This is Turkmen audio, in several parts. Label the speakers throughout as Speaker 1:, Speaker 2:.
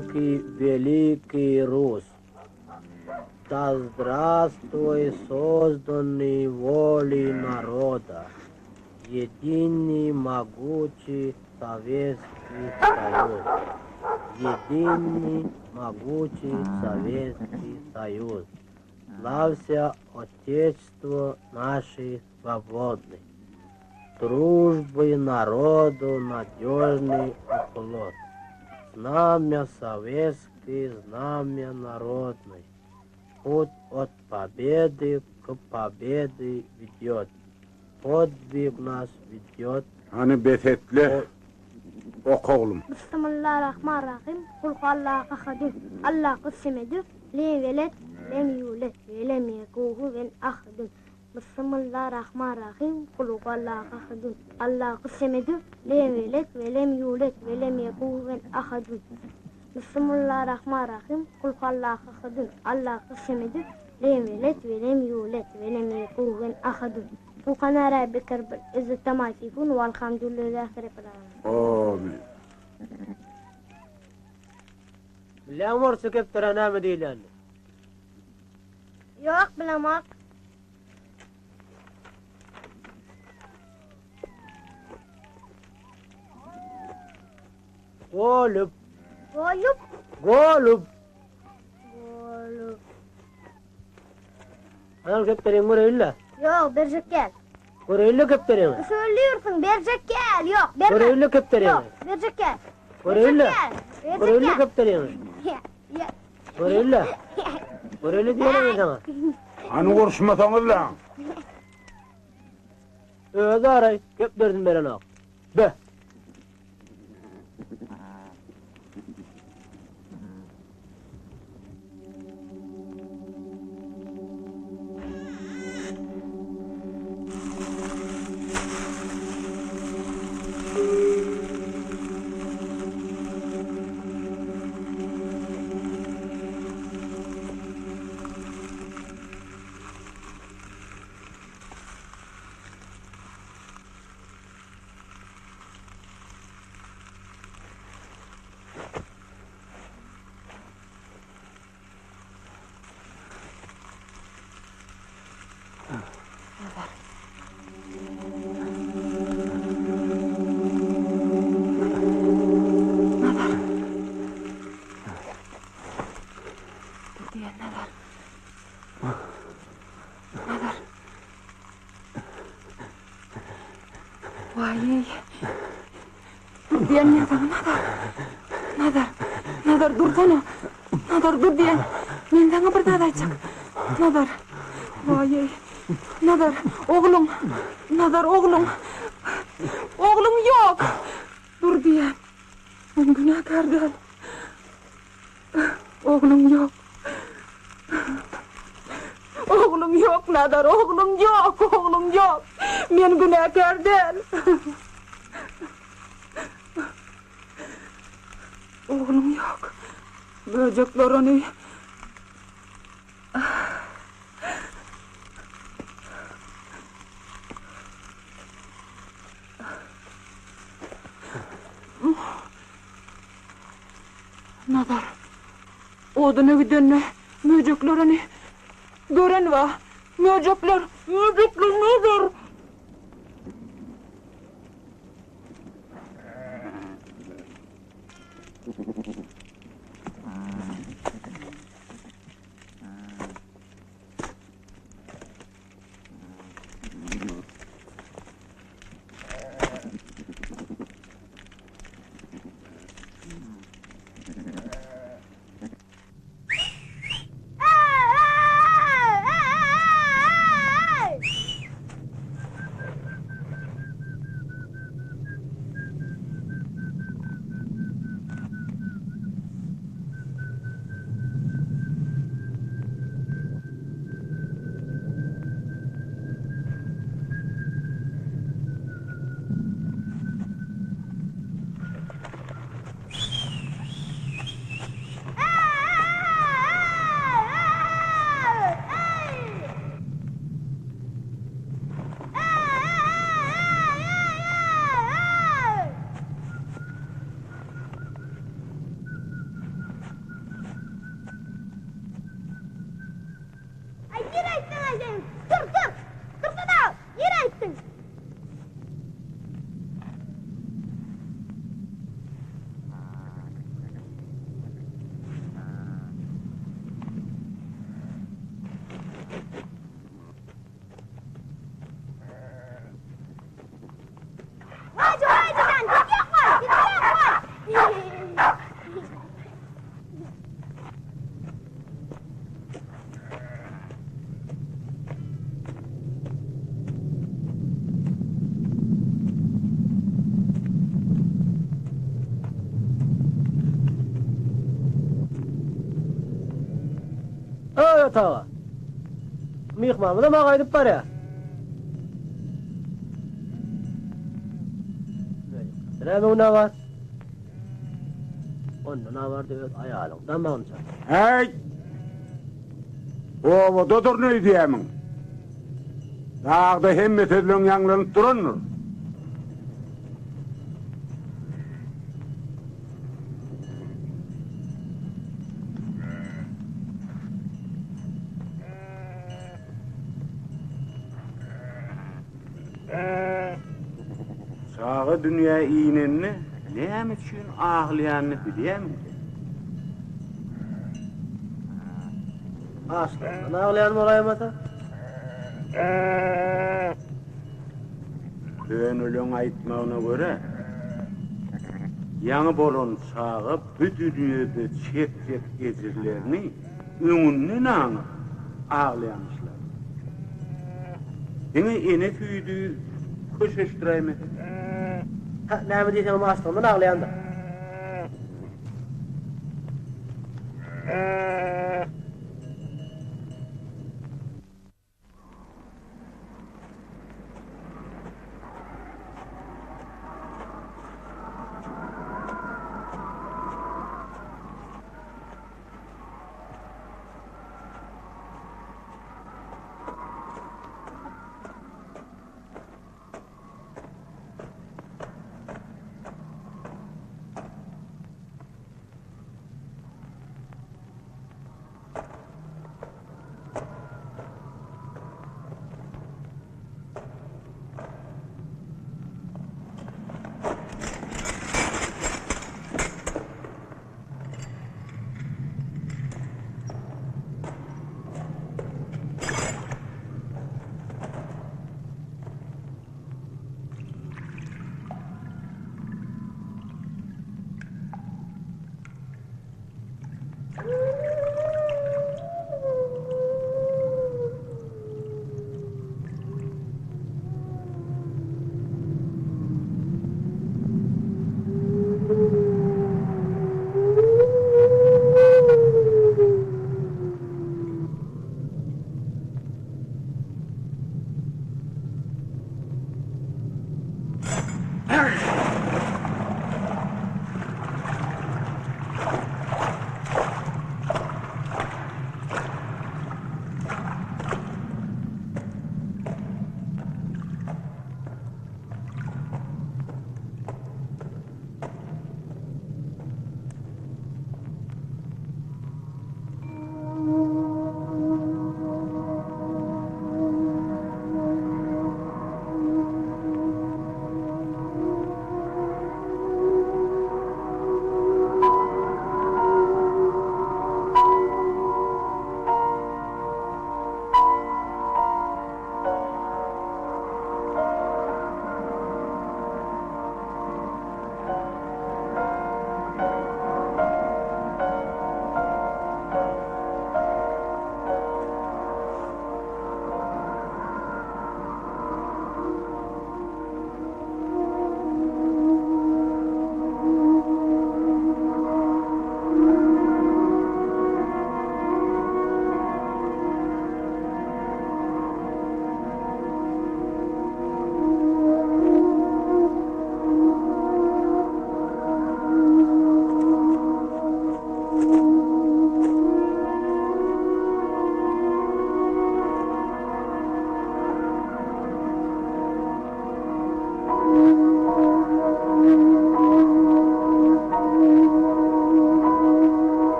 Speaker 1: Далекий Великий Рус, да здравствуй созданный волей народа, единый могучий Советский Союз, единый могучий Советский Союз, славься Отечество нашей свободной, дружбы народу надежный оплот, знамя советский, знамя народный, путь от победы к победе ведет, подвиг нас ведет.
Speaker 2: Hany bes etle, oka oglum.
Speaker 3: Bismillah-Rahman-Rahym, Kul huallahu ahadun, Allahus semedü, lem ýeled, lem ýuled, we lem ýekuhuwen ahadun. Bismillah-Rahman-Rahym, Kul huallahu ahadun, Allahus semedü, lem ýeled, we lem ýuled, we lem ýekuhuwen ahadun. Bismillah-Rahman-Rahym, Kul huallahu ahadun, Allahus semedü, lem ýeled, we lem ýuled, we lem ýekuhuwen ahadun. Subhana rabbika rabbil izzati amma ýasifun, walhamdulillahi rabbil alamin.
Speaker 2: Amin.
Speaker 1: Bilýäňmi orsça kepderä näme diýilýänini?
Speaker 3: Ýok, bilemok.
Speaker 1: Golup.
Speaker 3: Golup?
Speaker 1: Golup.
Speaker 3: Golup.
Speaker 1: Anam kepderiňi göreýin-le.
Speaker 3: Ýok, berjek däl.
Speaker 1: Göreýin-le kepderiňi.
Speaker 3: Söýlýärsiň, berjek däl, ýok, berme.
Speaker 1: Göreýin-le kepderiňi.
Speaker 3: Ýok, berjek däl.
Speaker 1: Göreýin-le. Göreýin-le kepderiňi. Göreýin-le. Göreýin-le diýýän men saňa.
Speaker 2: Hany uruşmasaňyzlaň.
Speaker 1: Özi araý, kepderisini berenok. Be!
Speaker 4: Nazar. Dur diýen Nazar. Nazar. Waý. Dur diýen men saňa Nazar. Nazar. Nazar dursana. Nazar dur diýen. Men saňa bir zat aýtjak. Nazar. Waý. Nazar, ogluň. Nazar, ogluň. Ogluň ýok. Dur diýen. Men günäkär däl. Ogluň ýok. Ogluň ýok, Nazar, ogluň ýok, ogluň ýok. Men günäkär däl. Ogluň ýok. Möjekler ony Nazar, oduna gidende möjekler ony gören wa. Möjekler, möjekler, Nazar!
Speaker 3: bolsun!
Speaker 1: Öý otaga. Myhmanymyzam gaýdyp barýar. Näme günä bar? Ondan habarda öz aýalyň damagyny çal.
Speaker 2: Häý! Obadadyryn öýdýämiň? Dagda hemme sözleň ýaňlanyp durandyr. Çaga dünýä inende näme üçin aglaýanyny bilýämiň sen?
Speaker 1: Açlykdan aglaýan bolaýmasa?
Speaker 2: Köneleň aýtmagyna görä, ýaňy bolan çaga bu dünýede çekjek ejirlerini öňünden aňyp aglaýamyşlar. Diňe ene süýdi köşeşdiräýmese.
Speaker 1: Hä, näme diýseňem açlygyndan aglaýandyr.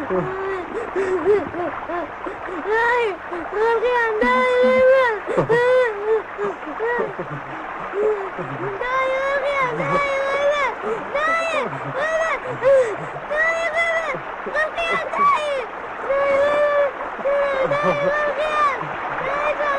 Speaker 3: Daýy, gorkýan, daýy, Daýy, gorkýan, daýy, Daýy, Daýy, gorkýan, daýy. Daýy, gorkýan. Daýy, gorkýan. Daýy, daýy.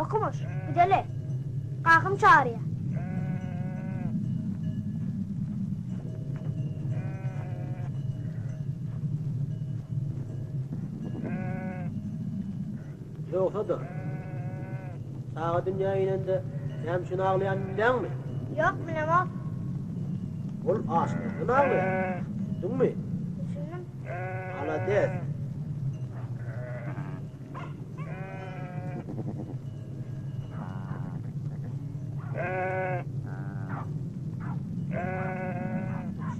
Speaker 3: Okumyş, gideli. Kakam çagyrýar.
Speaker 1: Ýogsa-da, çaga dünýä inende näme üçin aglaýanyny bilýäňmi?
Speaker 3: Ýok, bilemok.
Speaker 1: Ol açlykdan aglaýar. Düşündiňmi?
Speaker 3: Düşündim.
Speaker 1: Malades.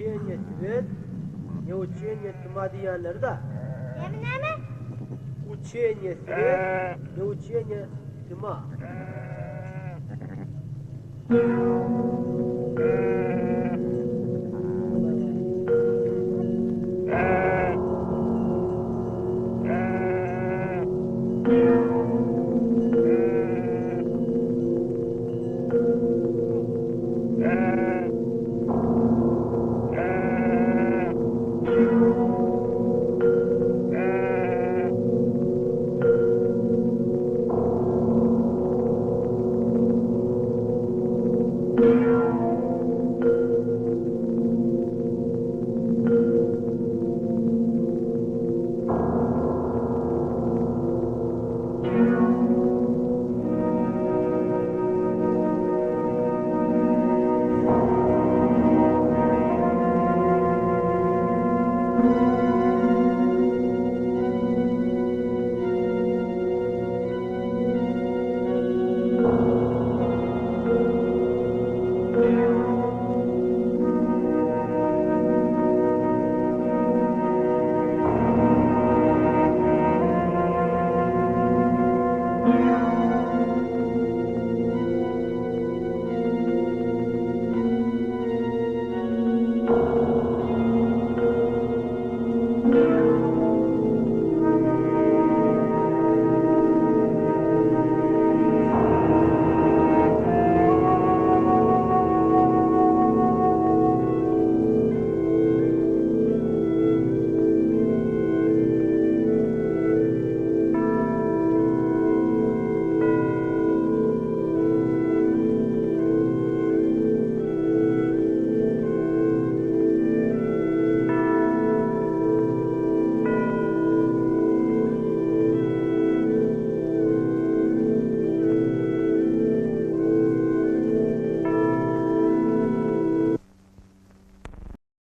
Speaker 1: Uçeniýe swet, ne uçeniýe tma diýýänleri-dä.
Speaker 3: Näme, näme?
Speaker 1: Uçeniýe swet, ne uçeniýe tma.